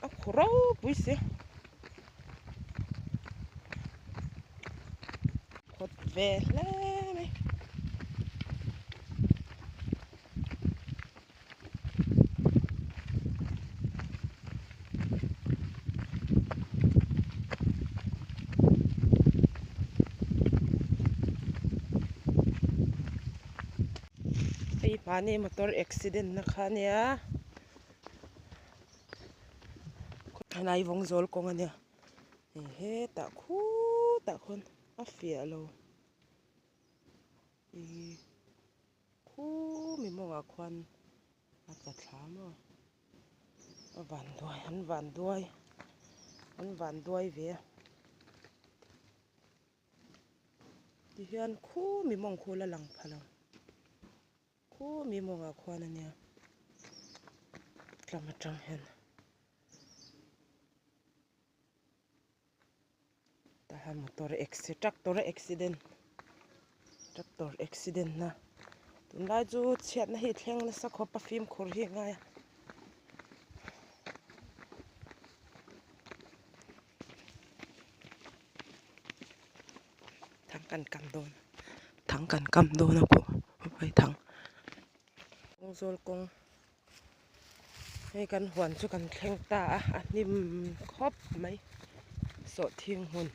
A khu ropui si. Khawt ve hle mai. Hei mahni motor accident na kha ania helai vawng zawl kawng ania hei hetah khutah khawn a fiah lo ihh. Khu mi mawngah khuan a tla thla maw a van duai an van duai an van duai ve a tihian khu mi mawng khu la lang pha lo khu mi mawngah khuan a nia tlam atang hian. Tahan motor tractor a accident tractor accident na tunlai chu chhiatna hi thleng nasa khawp a fimkhur hi a ngai a. Thang kan kam dawn thang kan kam dawn a kawh vaithang kawngzawl kawng. Hei kan huan chu kan thleng ta a, a hnim khawp mai sawhthing hmun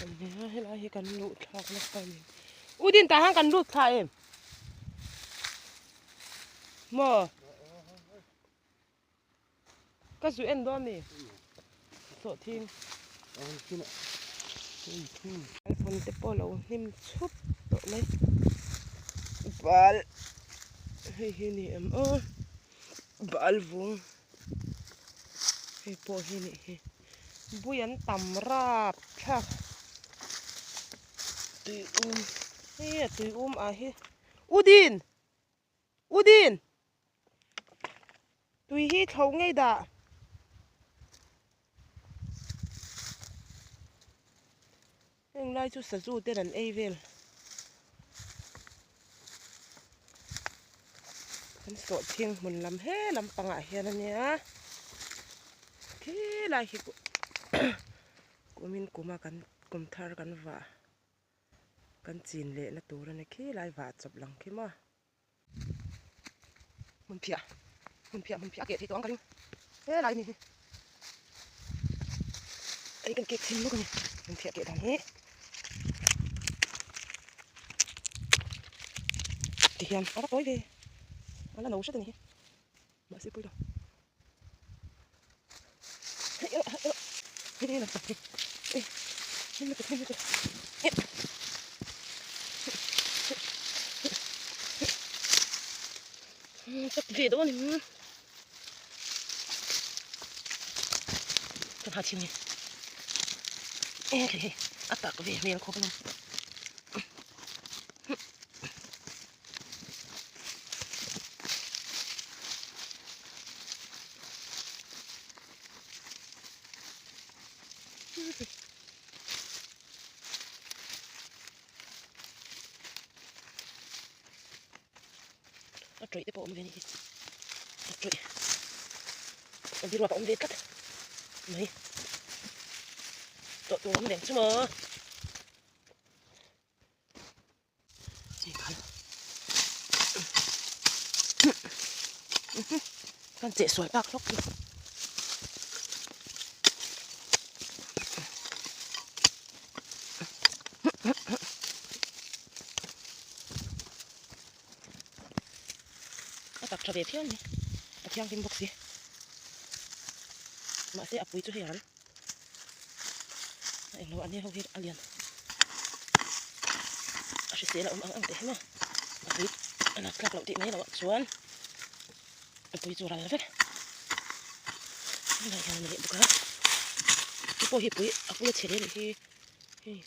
a ni a helai hi kan luh thlak nasa a ni. U din tah hian kan lut thla em? Maw? Ka zu en dawn a ni sawhthing. Iphone te pawh a lo hnim chhup tawh mai bal hei hi ni em aw bal vung hei pawh hi nih hi bui an tam rap thlak tui um hei a tui um ah hi udin udin. Tui hi thlo ngei dah. Heng lai chu sazu ten an ei vel. Kan sawhthing hmun lam he lampangah hian a nia. Khilai hi kumin kuma kan kum thar kan vah kan chin lehna tur a ni khilai vah chawp lang khi maw. Hmun phiah hmun phiah hmun phiah a keh theih tawh ang ka ring helai ni hi hei kan kek thin lawk a ni hmun phiah keh dan hi tihian a va tawi ve a la no hret a ni hi mahse pawi lo hei erawh hei erawh hei hei lam hi hei hei lutuk hei lutuk tak ve dawn em kan ha chhin ni e hei hei a tak ve hmel khawp alawm. A tawih te pawh a awm ve a nih hi a tawih a biruak a awm ve tlat mai tawh tur a awm reng chu maw. Kan cheh sual tak hlawk chu. A tak tha ve phian mai. A thianghlim bawk si. Mahse a pui chu hei an. A englo a nia ho hi a lian a hrisel a awm ang ang teh hi maw a pui a lak tlak loh tih mai loh chuan a pui chu ral vek helai hian a ni leh bawk a hei pawh hi pui a pui a chhe hle a nih hi hei.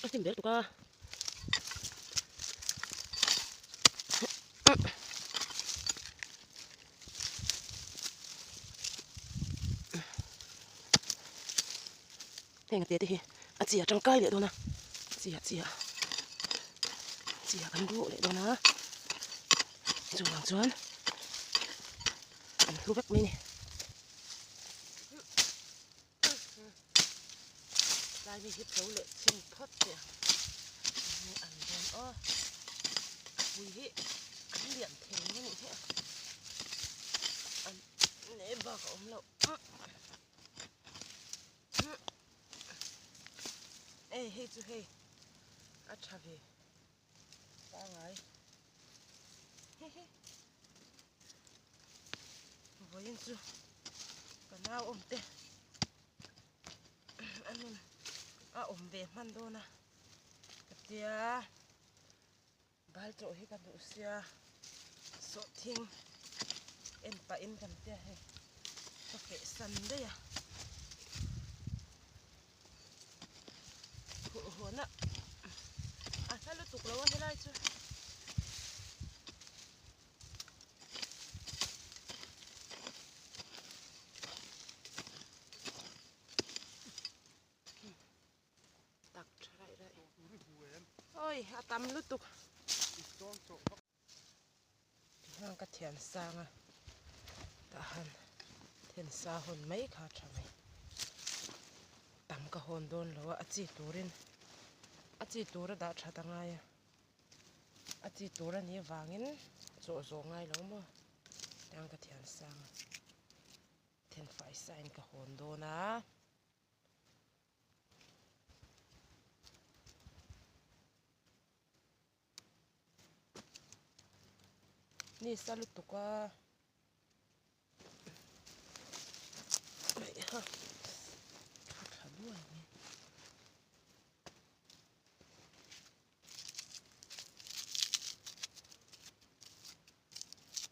A hnim ber tuk a. Heng a te te hi a chi a tangkai leh dawn a, chi ah chi ah chi ah kan ruh leh dawn a, chuvang chuan an hlu vek mai a ni. Tlai mi hi tlo leh chhin phawt teh ang enge an dawn aw a pui hi an lian thei mai a nih hi a an ne bak a awm loh. Ei hei chu hei a tha ve pangai hehe vawiin chu ka nau awm te a nun a awm ve hman dawn a ka tia bal chawh hi ka duh sia sawhthing en pahin kan tia hei ka feh san daih a khuh hawn a a hla lutuk lo a helai chu. Tak tha raih raih. Oi a tam lutuk. Tihian ka thian sang a tah han then sa hawn mai kha a tha mai. Tam ka hawn dawn lo a a chi turin a chi tur a dah that a ngai a. A chi tur a nih avangin chawh zawh ngai lo maw tiang ka thian sang a. Thenfai sain ka hawn dawn a. Ni sa lutuk a ha tha tha duai mai.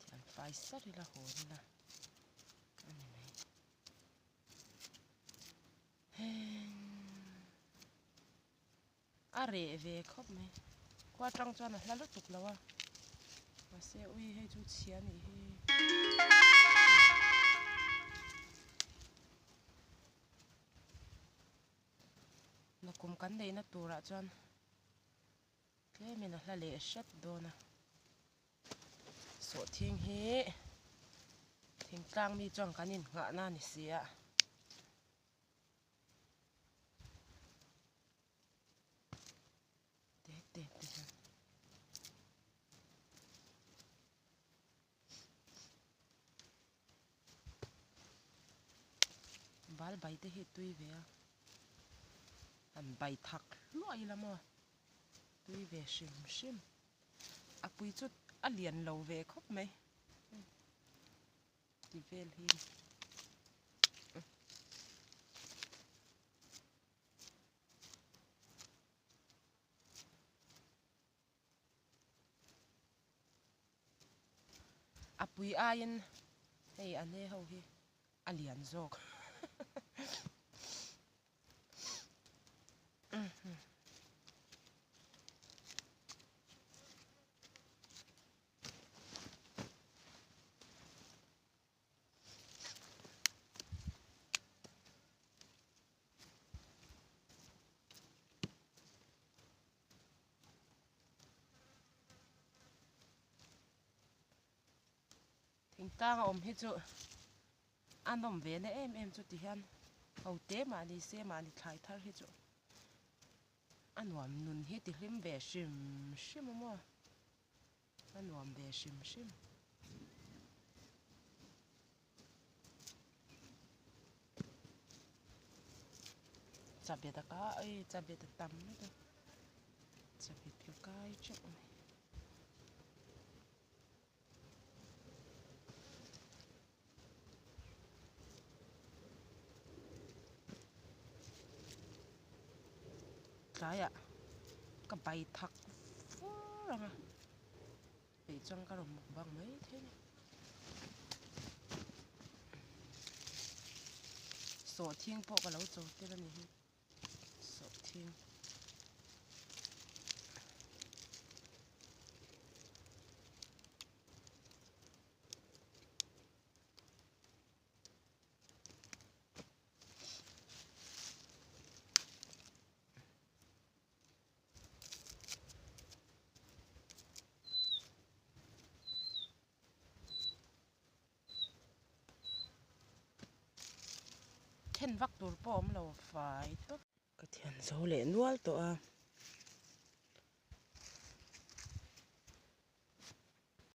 Thianfai sar ila hawn ila a ni mai. A reh ve khawp mai khua atang chuan a hla lutuk lo a mahse ui hei chu chhia a nih hi. Nakum kan neihna turah chuan tlemin a hla leh hret dawn a. Sawhthing hi thingtlang mi chuan kan innghahna a ni si a. Te te te hian. Bal bai te hi tui ve a. Han bai thak hluah ila maw. Tui ve hrim hrim. A pui chu a lian lo ve khawp mai. Ti vel hi. A pui aiin hei a ne ho hi a lian zawk. Thingtlang a awm hi chu a nawm ve na em em chu ti hian ho te mahni se mahni thlai thar hi chu a nuam nun hi ti hlim ve hrim hrim a maw a nuam ve hrim hrim. Chabet a kai chabet a tam lutuk chabet ka kai teuh mai. Tlaiah ka bai thak fur ang a. Peih chuan ka rawn mukbang mai thei a ni. Sawhthing pawh ka lo cho tir a ni hi. Sawhthing. Then vak tur pawh a awm lo fai tawp. Ka thian zo leh nual tawh a.